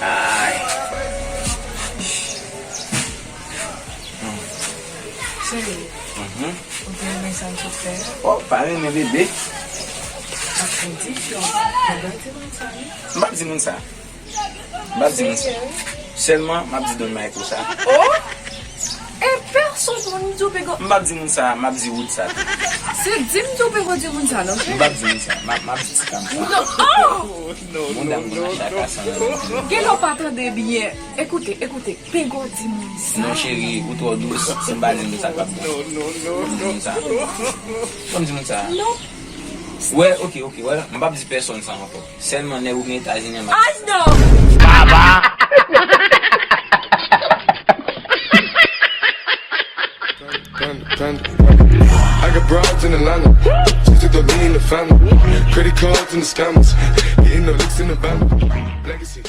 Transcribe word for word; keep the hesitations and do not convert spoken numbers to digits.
Ay. Ay. Cheri, mhm, ou te renmen sa m sot fè a? Oh, pa renmen bebe. Ak kondisyon, ou pa di moun sa, non? M p ap di moun sa. M p ap di moun sa. Sèlman, m ap di Don Marco sa. Oh! E pèsonn moun di w peko. M p ap di moun sa, m ap di Wood sa tou. Se di m di w peko di moun sa, non, cheri? M p ap di moun sa. M ap, m ap di ti kam sa. Non! Oh! Moun dam mwen nan chaka san. Gen lè w pa tande byen. Ekoute, ekoute, peko di moun sa. Non, cheri, ou twò dous. Si m pa di moun sa, l p ap bon. Non, non, non, non. Fò m di moun sa. Fò m di moun sa. Non. Wè, oke, oke, wè, m p ap di pèsonn sa ankò. Sèlman nèg ou gen Etazini an m ap di sa. Ay, non! Baba! Panda, panda, panda. I got broads in Atlanta. Just to throw me in the family. Credit cards and the scammers. Getting no licks in the van. Legacy.